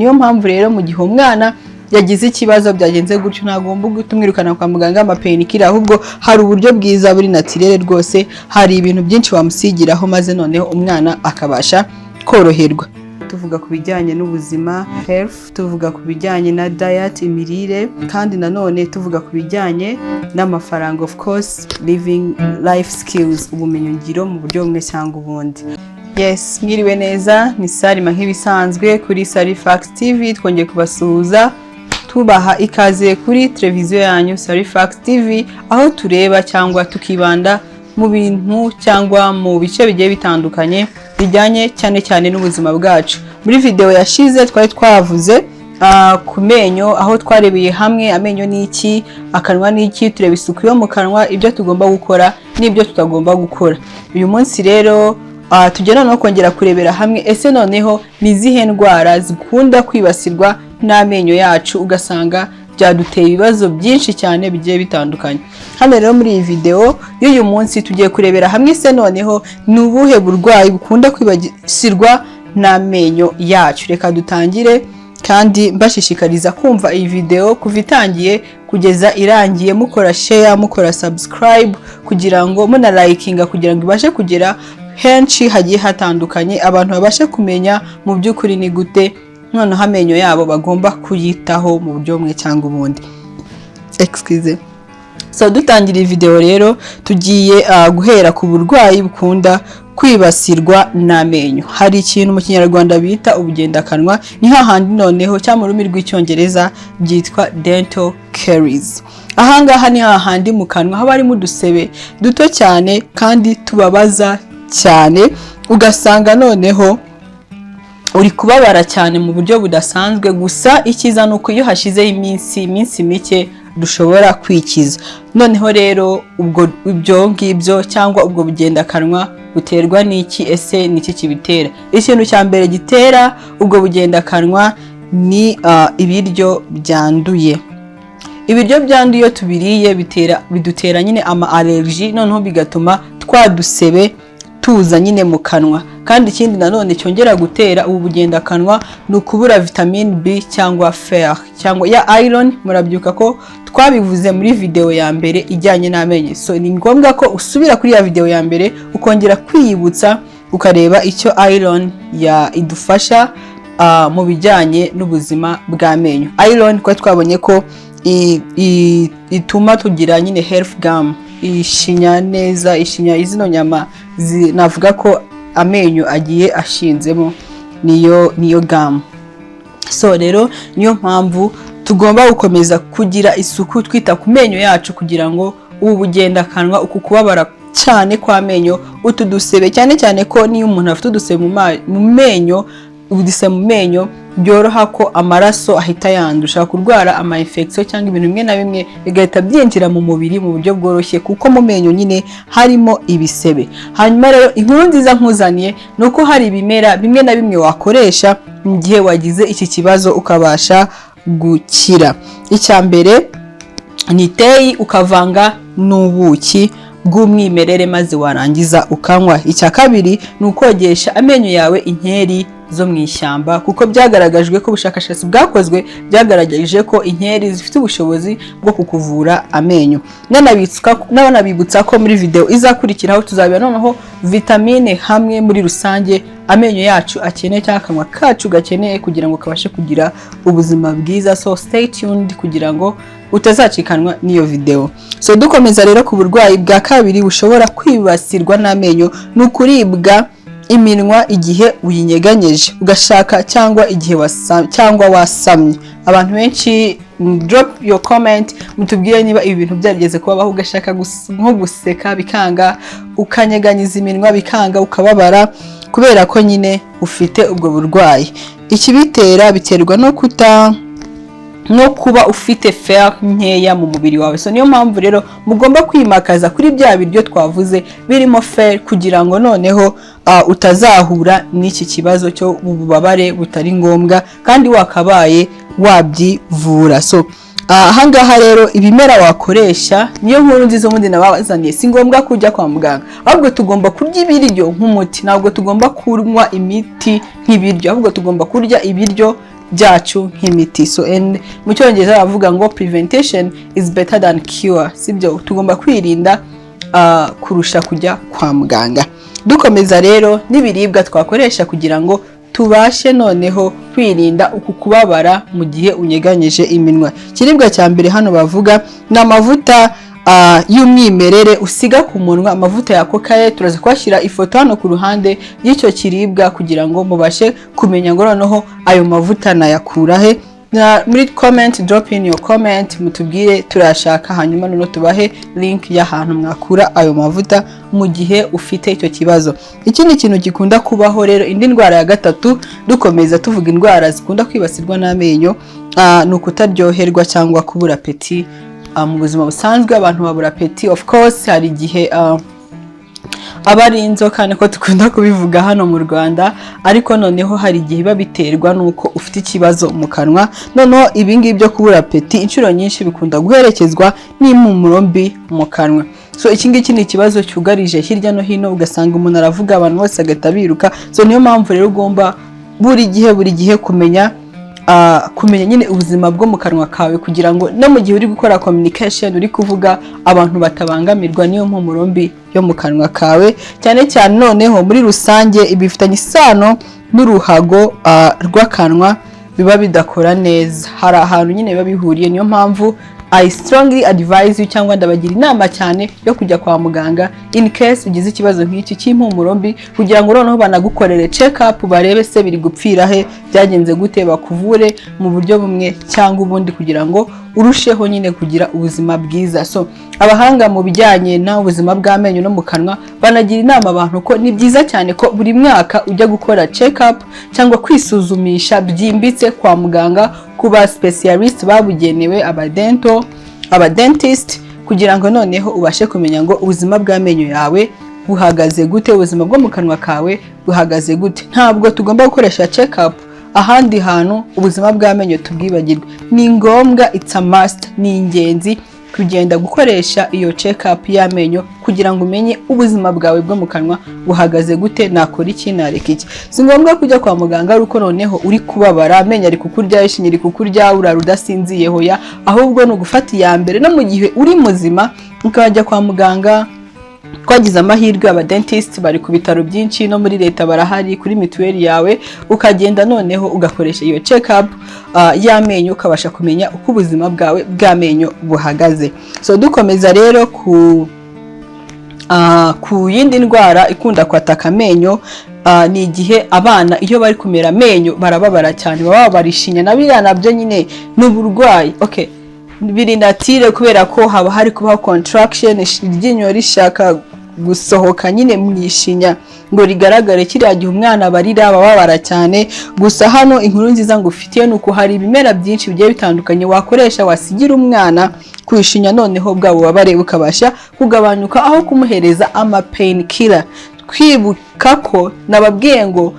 Niyo mpamvu rero mu gihe umwana yagize ikibazo byagenze gutyo, ntagomba guhita umwirukana kwa muganga ama painkiller, ahubwo hari uburyo bwiza buri naturel rwose. Hari ibintu byinshi wamusigiraho maze noneho umwana akabasha koroherwa. Tuvuga ku bijyanye n'ubuzima, health, tuvuga ku bijyanye na diet, imirire, kandi nanone tuvuga ku bijyanye n'amafaranga, of course living life skills, ubumenyingiro mu buryo bumwe cyangwa ubundi. Yes, mwiriwe neza, ni Salima nk'ibisanzwe kuri Sarifax TV. Twongeye kubasuhuza, tubaha ikaze kuri televiziyo yanyu Sarifax TV, aho tureba cyangwa tukibanda mu bintu cyangwa mu bice bigiye bitandukanye bijyanye cyane cyane n'ubuzima bwacu. Muri video yashize twari twavuze ku menyo, aho twarebeye hamwe amenyo ni iki, akanwa ni iki, tureba isuku yo mu kanwa, ibyo tugomba gukora n'ibyo tutagomba gukora. Uyu munsi rero tugenda no kongera kurebera hamwe ese noneho ni izihe ndwara zikunda kwibasirwa n'amenyo yacu, ugasanga byaduteye ibibazo byinshi cyane bigiye bitandukanye. Hano rero muri iyi video y'uyu munsi tugiye kurebera hamwe ese noneho ni ubuhe burwayi bukunda kwibasirwa n'amenyo yacu. Reka dutangire, kandi mbashishikariza kumva iyi video kuva itangiye kugeza irangiye, mukora share, mukora subscribe, kugira ngo munalikinga, kugira ngo ibashe kugera henshi hagiye hatandukanye, abantu babashe kumenya mu by'ukuri ni gute noneho amenyo yabo bagomba kuyitaho mu buryo bumwe cyangwa ubundi. Excuse. So dutangira iyi video rero, tugiye guhera ku burwayi bukunda kwibasirwa n'amenyo. Hari ikintu mu Kinyarwanda bita ubugendakanwa, ni hahandi noneho, cyangwa mu rurimi rw'Icyongereza byitwa dental caries. Ahangaha ni hahandi mu kanwa haba harimo udusebe duto cyane kandi tubabaza cyane, ugasanga noneho uri kubabara cyane mu buryo budasanzwe. Gusa icyiza ni uko iyo hashizeho iminsi mike dushobora kwikiza. Noneho rero ubwo ibyo ngibyo cyangwa ubwo bugendakanwa buterwa n'iki? Ese ni iki kibitera? Ikintu cya mbere gitera ubwo bugendakanwa ni ibiryo byanduye. Ibiryo byanduye iyo tubiriye bidutera nyine ama allergie, noneho bigatuma twa dusebe tuza nyine mu kanwa. Kandi ikindi nanone cyongera gutera ubu bugendakanwa ni ukubura vitamine B cyangwa fer cyangwa ya iron. Murabyuka ko twabivuze muri video ya mbere ijyanye n'amenyo, so ni ngombwa ko usubira kuri ya video ya mbere ukongera kwiyibutsa, ukareba icyo iron ya idufasha mu bijyanye n'ubuzima bw'amenyo. Iron kuko twabonye ko ituma tugira nyine health gum, ishinya neza, ishinya izino nyama navuga ko amenyo agiye ashinzemo, niyo gum. So rero niyo mpamvu tugomba gukomeza kugira isuku, twita ku menyo yacu, kugira ngo ubu bugendakanwa, uku kubabara cyane kw'amenyo, utu dusebe, cyane cyane ko niyo umuntu afite udusebe mu menyo, udusebe mu menyo byoroha ko amaraso ahita yandura, ushobora kurwara ama infection cyangwa ibintu bimwe na bimwe bigahita byinjira mu mubiri mu buryo bworoshye, kuko mu menyo nyine harimo ibisebe. Hanyuma rero inkuru nziza nkuzaniye ni uko hari ibimera bimwe na bimwe wakoresha mu gihe wagize iki kibazo ukabasha gukira. Icya mbere ni iteyi ukavanga n'ubuki bw'umwimerere, maze warangiza ukanywa. Icya kabiri ni ukogesha amenyo yawe inkeri zo mu ishyamba, kuko byagaragajwe ko ubushakashatsi bwakozwe byagaragaje ko inkeri zifite ubushobozi bwo kukuvura amenyo. Nanabibutsa ko muri video izakurikiraho tuzabira noneho vitamine hamwe muri rusange amenyo yacu akeneye cyangwa akanwa kacu gakeneye kugira ngo kabashe kugira ubuzima bwiza. So stay tuned kugira ngo utazacikanwa n'iyo video. So dukomeza rero ku burwayi bwa kabiri bushobora kwibasirwa n'amenyo, ni ukuribwa iminwa igihe uyinyeganyeje ugashaka cyangwa igihe cyangwa wasamye. Abantu benshi, drop your comment mutubwire niba ibi bintu byarigeze kubabaho, ugashaka nko guseka bikanga, ukanyeganyiza iminwa bikanga, ukababara kubera ko nyine ufite ubwo burwayi. Ikibitera biterwa no kuba ufite fer nkeya mu mubiri wawe. So niyo mpamvu rero mugomba kwimakaza kuri bya biryo twavuze birimo fer, kugira ngo noneho utazahura n'iki kibazo cyo ububabare butari ngombwa kandi wakabaye wabyivura. So ahangaha rero ibimera wakoresha, niyo nkuru nziza ubundi nabazaniye. Si ngombwa kujya kwa muganga, ahubwo tugomba kurya ibiryo nk'umuti. Ntabwo tugomba kunywa imiti nk'ibiryo, ahubwo tugomba kurya ibiryo byacu nk'imiti. So and mu Cyongereza bavuga ngo "Prevention is better than cure", sibyo? Tugomba kwirinda kurusha kujya kwa muganga. Dukomeza rero n'ibiribwa twakoresha kugira ngo tubashe noneho kwirinda uku kubabara mu gihe unyeganyije iminwa. Ikiribwa cya mbere hano bavuga ni amavuta y'umwimerere usiga ku munwa, amavuta ya kokaye. Turaza kuhashyira ifoto hano ku ruhande y'icyo kiribwa kugira ngo mubashe kumenya ngo noneho ayo mavuta nayakura he. Muri comment, drop in your comment, mutubwire turashaka, hanyuma noneho tubahe link y'ahantu mwakura ayo mavuta mu gihe ufite icyo kibazo. Ikindi kintu gikunda kubaho rero, indi ndwara ya gatatu, dukomeza tuvuga indwara zikunda kwibasirwa n'amenyo, ni ukutaryoherwa cyangwa kubura appétit. Mu buzima busanzwe abantu babura appétit. Of course hari igihe aba ari inzoka, niko dukunda kubivuga hano mu Rwanda, ariko noneho hari igihe biba biterwa n'uko ufite ikibazo mu kanwa. Noneho ibi ngibi byo kubura appétit inshuro nyinshi bikunda guherekezwa n'impumuro mbi mu kanwa. So iki ngiki ni ikibazo cyugarije hirya no hino, ugasanga umuntu aravuga, abantu bose agahita biruka. So niyo mpamvu rero ugomba buri gihe, buri gihe kumenya nyine ubuzima bwo mu kanwa kawe, kugira ngo no mu gihe uri gukora communication, uri kuvuga, abantu batabangamirwa n'iyo mpumuro mbi yo mu kanwa kawe cyane cyane. Noneho muri rusange bifitanye isano n'uruhago rw'akanwa biba bidakora neza. Hari ahantu nyine biba bihuriye. Niyo mpamvu I strongly advise you, cyangwa ndabagira inama cyane yo kujya kwa muganga in case ugize ikibazo nk'iki cy'impumuro mbi, kugira ngo noneho banagukorere check up, barebe se biri gupfira he, byagenze gute, bakuvure mu buryo bumwe cyangwa ubundi kugira ngo urusheho nyine kugira ubuzima bwiza. So abahanga mu bijyanye n'ubuzima bw'amenyo no mu kanwa banagira inama abantu ko ni byiza cyane ko buri mwaka ujya gukora check up cyangwa kwisuzumisha byimbitse kwa muganga, ku ba specialist babugenewe, aba dental, aba dentist, kugira ngo noneho ubashe kumenya ngo ubuzima bw'amenyo yawe buhagaze gute, ubuzima bwo mu kanwa kawe buhagaze gute. Ntabwo tugomba gukoresha check up ahandi hantu, ubuzima bw'amenyo tubwibagirwe. Ni ngombwa, it's a must, ni ingenzi kugenda gukoresha iyo check up y'amenyo kugira ngo umenye ubuzima bwawe bwo mu kanwa buhagaze gute, nakora iki, nareka iki. Si ngombwa kujya kwa muganga ari uko noneho uri kubabara, amenyo ari kukurya, ishinya iri kukurya, urara udasinziye. Hoya, ahubwo ni ugufata iya mbere no mu gihe uri muzima ukajya kwa muganga. Twagize amahirwe, aba dentist bari ku bitaro byinshi, no muri leta barahari, kuri mituweli yawe, ukagenda noneho ugakoresha iyo check up y'amenyo, ukabasha kumenya uko ubuzima bwawe bw'amenyo buhagaze. So dukomeza rero ku yindi ndwara ikunda kwataka amenyo, ni igihe abana iyo bari kumera amenyo barababara cyane, baba babara ishinya, na biriya nabyo nyine ni uburwayi. Okay, biri naturel kubera ko haba hari kubaho contraction, iryinyo rishaka gusohoka nyine mu ishinya ngo rigaragare. Kiriya gihe umwana barira, bababara cyane. Gusa hano inkuru nziza ngufitiye ni uko hari ibimera byinshi bigiye bitandukanye wakoresha, wasigira umwana ku ishinya, noneho bwa bubabare bukabasha kugabanyuka aho kumuhereza ama pain killer. Twibuka ko nababwiye ngo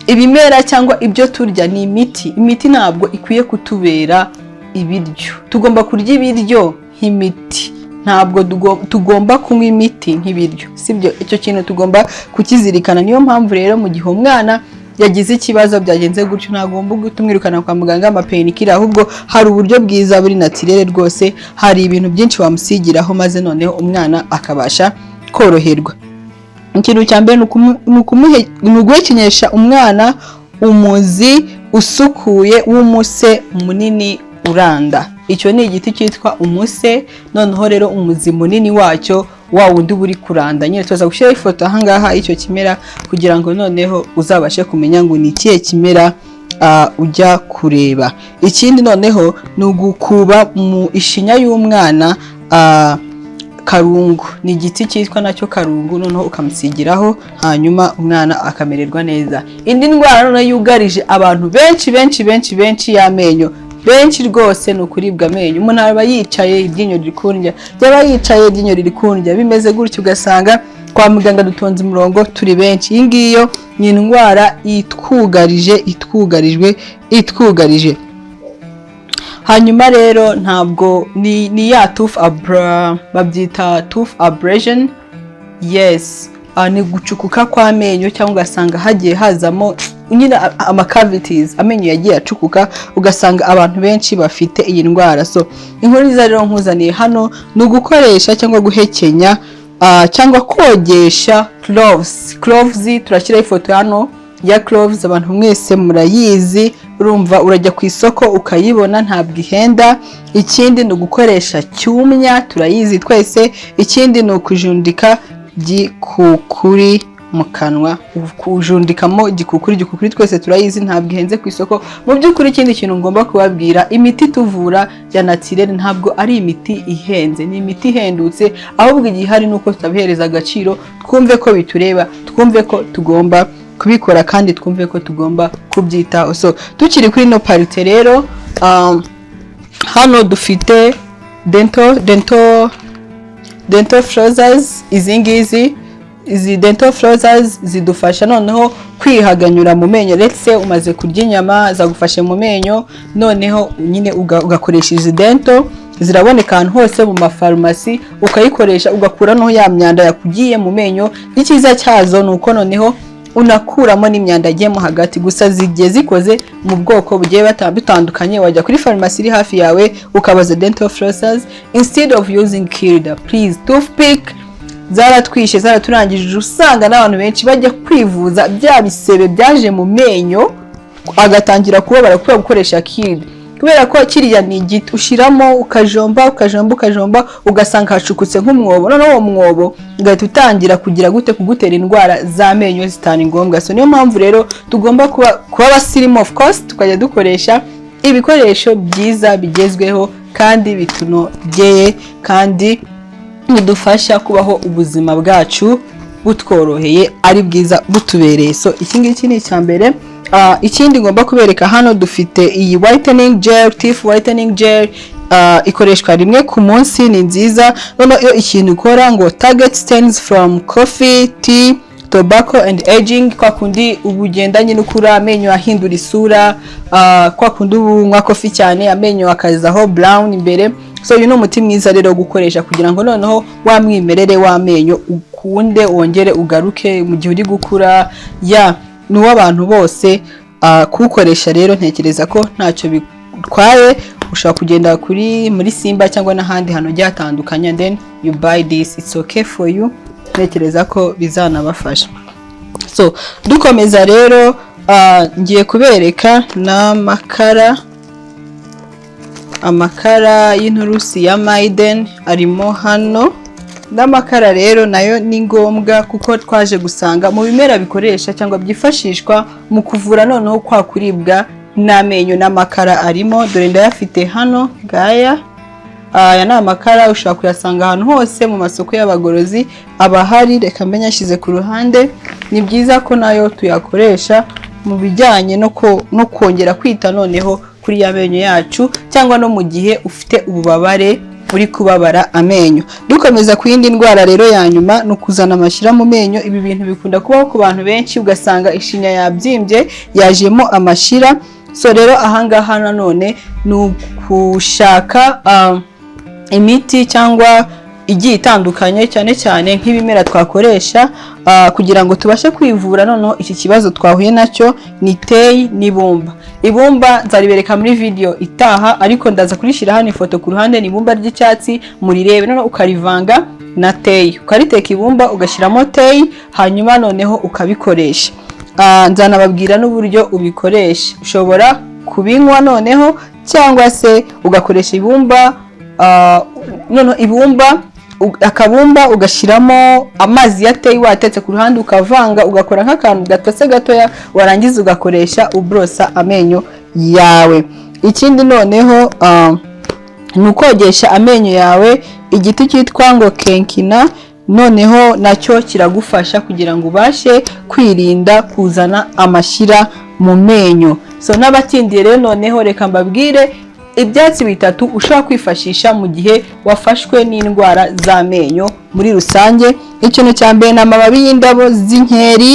ibimera cyangwa ibyo turya ni imiti. Imiti ntabwo ikwiye kutubera ibiryo. Tugomba kurya ibiryo nk'imiti, ntabwo tugomba kunywa imiti nk'ibiryo, sibyo? Icyo kintu tugomba kukizirikana. Niyo mpamvu rero mu gihe umwana yagize ikibazo, byagenze gutyo, ntagomba guhita umwirukana kwa muganga ama painkiller, ahubwo hari uburyo bwiza buri naturel rwose. Hari ibintu byinshi wamusigiraho, maze noneho umwana akabasha koroherwa. Ikintu cya mbere ni uguhekenyesha umwana umuzi usukuye w'umuse munini uranda. Icyo ni igiti cyitwa umuse. Noneho rero umuzi munini wacyo, wa wundi uba uri kuranda nyine, tuza gushyiraho ifoto ahangaha y'icyo kimera kugira ngo noneho uzabashe kumenya ngo ni ikihe kimera ujya kureba. Ikindi noneho ni ugukuba mu ishinya y'umwana karungu, ni igiti cyitwa nacyo karungu, noneho ukamusigiraho, hanyuma umwana akamererwa neza. Indi ndwara noneho yugarije abantu benshi, benshi, benshi, benshi y'amenyo, benshi rwose, ni ukuribwa amenyo. Umuntu aba yicaye, iryinyo riri kundya, yaba yicaye, iryinyo riri kundya, bimeze gutyo, ugasanga kwa muganga dutonze umurongo turi benshi. Iyi ngiyo ni indwara itwugarije, itwugarijwe, itwugarije. Hanyuma rero ntabwo ni ya tooth abra, babyita tooth abrasion, yes, ni gucukuka kw'amenyo, cyangwa ugasanga hagiye hazamo nyine ama cavities, amenyo yagiye acukuka, ugasanga abantu benshi bafite iyi ndwara. So inkuru nziza rero nkuzaniye hano ni ugukoresha cyangwa guhekenya cyangwa kogesha cloves. Cloves, turashyiraho ifoto hano ya cloves, abantu mwese murayizi. Urumva urajya ku isoko ukayibona, ntabwo ihenda. Ikindi ni ugukoresha cyumya, turayizi twese. Ikindi ni ukujundika gikukuri mu kanwa, kujundikamo gikukuri. Gikukuri twese turayizi, ntabwo ihenze ku isoko mu by'ukuri. Ikindi kintu ngomba kubabwira, imiti tuvura ya naturel ntabwo ari imiti ihenze, ni imiti ihendutse. Ahubwo igihari ni uko tutabihereza agaciro. Twumve ko bitureba, twumve ko tugomba kubikora, kandi twumve ko tugomba kubyitaho. So tukiri kuri ino part rero, hano dufite dental flossers. Izi ngizi, izi dental flossers zidufasha noneho kwihaganyura mu menyo. Let's say umaze kurya inyama zagufashe mu menyo, noneho nyine ugakoresha izi dental, ziraboneka ahantu hose mu mafarumasi, ukayikoresha ugakura ya myanda yakugiye mu menyo. Icyiza cyazo ni uko noneho unakuramo n'imyanda yagiyemo hagati. Gusa zigiye zikoze mu bwoko bugiye butandukanye. Wajya kuri farumasi iri hafi yawe ukabaza dental flossers instead of using kirida. Please, toothpick zaratwishe, zaraturangije. Usanga n'abantu benshi bajya kwivuza bya bisebe byaje mu menyo, agatangira kubabara kubera gukoresha kirida, kubera ko kiriya ni igiti ushyiramo, ukajomba, ukajomba, ukajomba, ugasanga hacukutse nk'umwobo. Noneho uwo mwobo ugahita utangira kugira gute? Kugutera indwara z'amenyo zitari ngombwa. So niyo mpamvu rero tugomba kuba abasirimu, of course, tukajya dukoresha ibikoresho byiza bigezweho kandi bitunogeye kandi bidufasha kubaho ubuzima bwacu butworoheye, ari bwiza, butubereye. So iki ngiki ni icya mbere. Ikindi ngomba kubereka hano, dufite iyi whitening gel, teeth whitening gel. Ikoreshwa rimwe ku munsi, ni nziza. Noneho iyo ikintu ikora ngo target stains from coffee, tea, tobacco and aging. Kwa kundi uba ugenda nyine ukura, amenyo ahindura isura, kwa kundi uba unywa coffee cyane, amenyo akazaho brown imbere. So uyu ni umuti mwiza rero wo gukoresha kugira ngo noneho wa mwimerere w'amenyo ukunde wongere ugaruke mu gihe uri gukura. Ya ni uw'abantu bose kuwukoresha. Rero ntekereza ko ntacyo bitwaye. Ushobora kugenda kuri muri Simba cyangwa n'ahandi hantu hagiye hatandukanye, then you buy this, it's okay for you. Ntekereza ko bizanabafasha. So dukomeza rero, ngiye kubereka n'amakara, amakara y'inturusi ya Maiden arimo hano. N'amakara rero nayo ni ngombwa, kuko twaje gusanga mu bimera bikoresha cyangwa byifashishwa mu kuvura noneho kwa kuribwa n'amenyo, n'amakara arimo. Dore ndayafite hano, ngaya. Aya ni amakara, ushobora kuyasanga ahantu hose mu masoko y'abagorozi aba ahari. Reka mbe nyashyize ku ruhande. Ni byiza ko nayo tuyakoresha mu bijyanye no kongera kwita noneho kuri ya menyo yacu, cyangwa no mu gihe ufite ububabare, uri kubabara amenyo. Dukomeza ku yindi ndwara rero ya nyuma, ni ukuzana amashyira mu menyo. Ibi bintu bikunda kubaho ku bantu benshi, ugasanga ishinya yabyimbye, yajemo amashyira. So rero ahangaha nanone ni ukushaka imiti cyangwa igiye itandukanye, cyane cyane nk'ibimera twakoresha kugira ngo tubashe kwivura noneho iki kibazo twahuye nacyo. Ni teyi n'ibumba. Ibumba nzaribereka muri video itaha, ariko ndaza kurishyira hano ifoto ku ruhande. Ni ibumba ry'icyatsi, murirebe. Noneho ukarivanga na teyi, ukariteka ibumba, ugashyiramo teyi, hanyuma noneho ukabikoresha. Nzanababwira n'uburyo ubikoresha. Ushobora kubinywa noneho, cyangwa se ugakoresha ibumba, noneho ibumba akabumba ugashyiramo amazi ya teyi watetse ku ruhande, ukavanga, ugakora nk'akantu gatose gatoya, warangiza ugakoresha uborosa amenyo yawe. Ikindi noneho ni ukogesha amenyo yawe igiti cyitwa ngo kenkina. Noneho nacyo kiragufasha kugira ngo ubashe kwirinda kuzana amashyira mu menyo. So n'abatindiye rero, noneho reka mbabwire ibyatsi bitatu ushobora kwifashisha mu gihe wafashwe n'indwara z'amenyo muri rusange. Ikintu cya mbere ni amababi y'indabo z'inkeri,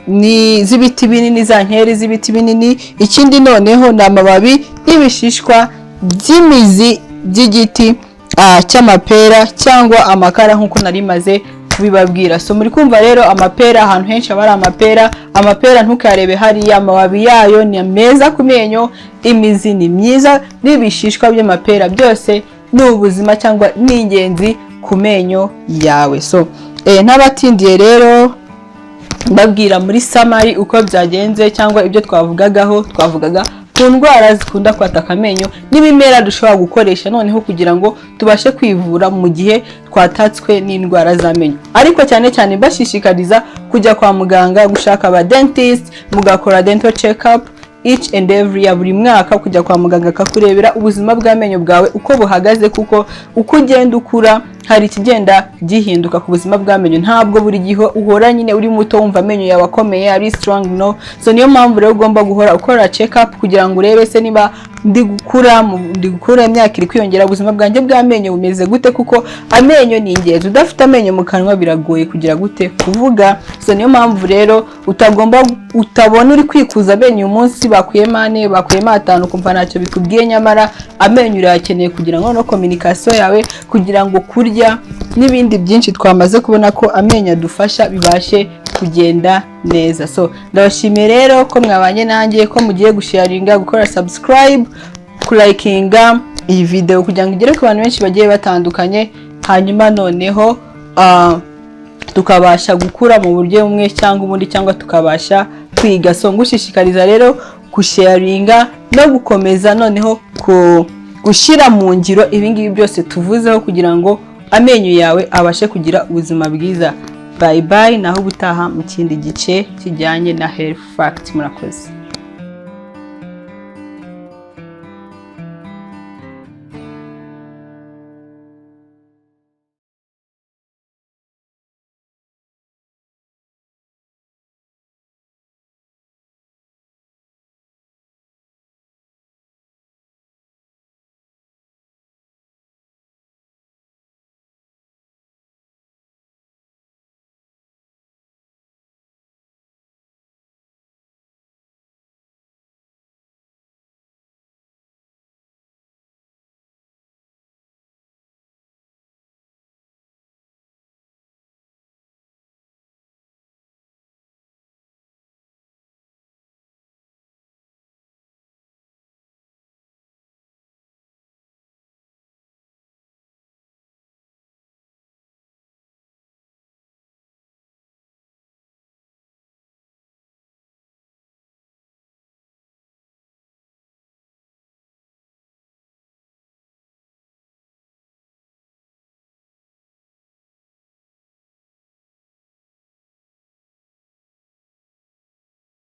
ni z'ibiti binini, za nkeri z'ibiti binini. Ikindi noneho ni amababi y'ibishishwa by'imizi by'igiti cy'amapera cyangwa amakara, nk'uko nari maze Kubibabwira. So muri kumva rero, amapera, ahantu henshi haba hari amapera. Amapera ntukarebe hariya, amababi yayo ni meza ku menyo, imizi ni myiza, n'ibishishwa by'amapera byose ni ubuzima cyangwa ni ingenzi ku menyo yawe. So n'abatindiye rero, mbabwira muri summary uko byagenze cyangwa ibyo twavugagaho. Twavugaga ku ndwara zikunda kwataka amenyo n'ibimera dushobora gukoresha noneho kugira ngo tubashe kwivura mu gihe twatatswe n'indwara z'amenyo, ariko cyane cyane mbashishikariza kujya kwa muganga, gushaka aba dentist, mugakora dental check up each and every ya buri mwaka, kujya kwa muganga akakurebera ubuzima bw'amenyo bwawe uko buhagaze, kuko uko ugenda ukura hari ikigenda gihinduka ku buzima bw'amenyo. Ntabwo buri gihe uhora nyine uri muto, wumva amenyo yawe akomeye, ari strong, no. So niyo mpamvu rero ugomba guhora ukora check up kugira ngo urebe se niba ndi gukura, imyaka iri kwiyongera, ubuzima bwanjye bw'amenyo bumeze gute? Kuko amenyo ni ingenzi. Udafite amenyo mu kanwa biragoye kugira gute? Kuvuga. So niyo mpamvu rero utagomba, utabona uri kwikuza amenyo uyu munsi, bakuyemo ane, bakuyemo atanu, ukumva ntacyo bikubwiye, nyamara amenyo urayakeneye kugira ngo no communication yawe, kugira ngo kurya n'ibindi byinshi twamaze kubona ko amenyo adufasha bibashe kugenda neza. So ndabashimiye rero ko mwabanye nanjye, ko mugiye gusharinga, gukora subscribe, kulikinga iyi video kugira ngo igere ku bantu benshi bagiye batandukanye, hanyuma noneho tukabasha gukura mu buryo bumwe cyangwa ubundi, cyangwa tukabasha kwiga. So ngushishikariza rero gusharinga no gukomeza noneho ku gushyira mu ngiro ibingibi byose tuvuzeho kugira ngo amenyo yawe abashe kugira ubuzima bwiza. Bye bye, naho ubutaha mu kindi gice kijyanye na health fact. Murakoze.